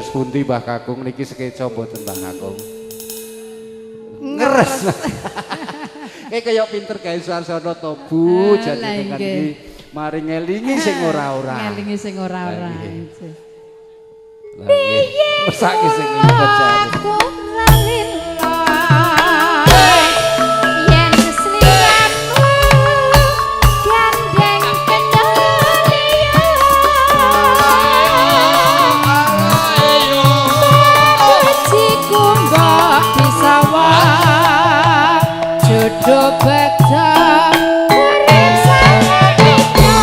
Dados pundi Mbah Kakung niki sekeca mboten Mbah Kakung? Ngeres. Kayak kaya pinter gawe suasana to Bu, Ah, jadi lah dengan nggih. iki mari ngelingi sing ora-ora. Ngelingi sing ora-ora. Lah nggih. Lah nggih. Mesake sing libat jare. Aku lila yen sliramu gandeng kenyaliya pujiku mbok disawa jodoh begja urip sanadya.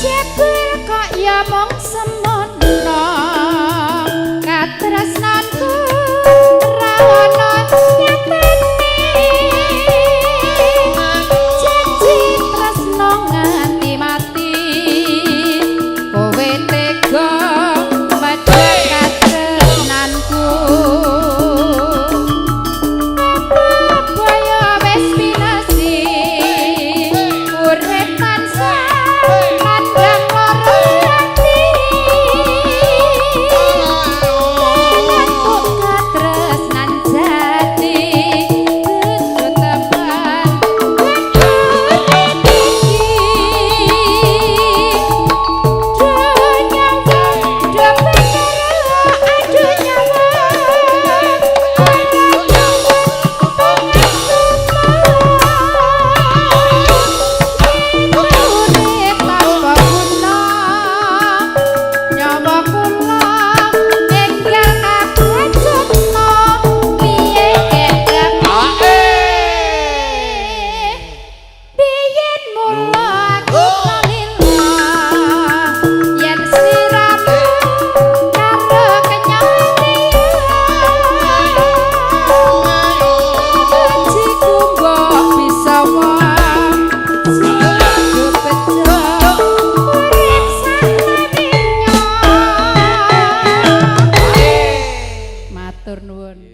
Jebul kok ya mung semono katresnanku ra ono nyatane janji tresno nganti mati kowe tega medhot katresnanku apa ya wis pinasi urip tansah nandang lara ati Aku katresnan jati tetepan urip iki do nyawa do perkara adu nyawa ora nyuwun urip tanpa guna nyawa kula enggal kabacutna piye ketepe biyen mula aku lila yen sliramu karo kenyaliya pujiku mbok bisa wae jodoh bejo urip saklaminya. Matur nuwun.